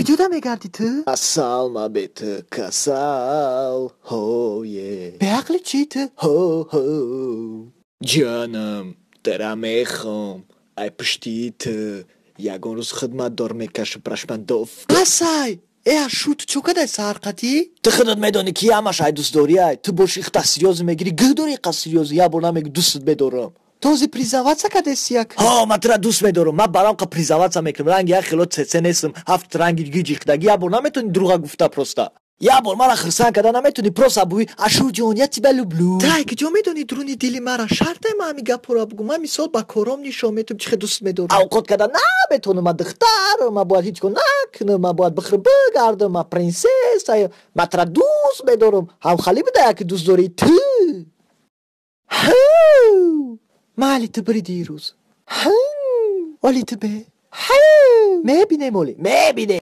Куҷода мегарди ту? Асал, ма бе ту касал, ҳое. Беақли чӣ ту? Ҳо ҳо. Ҷонам, тара мехом, ай пушти ту ягон рӯз хидматдор мекашам прашмандов. Асай, э ашу, ту чо кадай саҳарқатӣ? Ту худат медонӣ, ки ҳамаш ай дӯстдорӣ ай. Ту боши ихта серьёзно мегирӣ, гӯ дорӣ иқа серьёзно, як бор намегӯ дӯстат медорам. Този признаваться кадеси як? Ҳо, ман тура дӯст медорам, ман барам қа признаваться мекунам, ранги як хело цеце нестам, ҳафт ранги гиҷихдагӣ, як бор наметавонӣ дурӯға гуфта просто. Як бор мара хирсанд карда наметавонӣ, просто буи ашуҷон, я тебя люблю. Тай, куҷо медонӣ дуруни дили мара? Шарте ма ҳами гапҳоро бугум, ман мисол ба кором нишон метавам, чӣ хел дӯст медорам. Авқот карда наметавонам, ман духтарам, ман бояд ҳеҷ кор накунам, ман бояд бихӯрам бигардам, ман принсесса, ман тура дӯст медорам. Ҳамхалӣ буда яке дӯст дорӣ ту. Ҳу! Майли, ту бири дирӯз. Ҳу! Оли ту бе. Ҳу! Мебинем оли. Мебинем.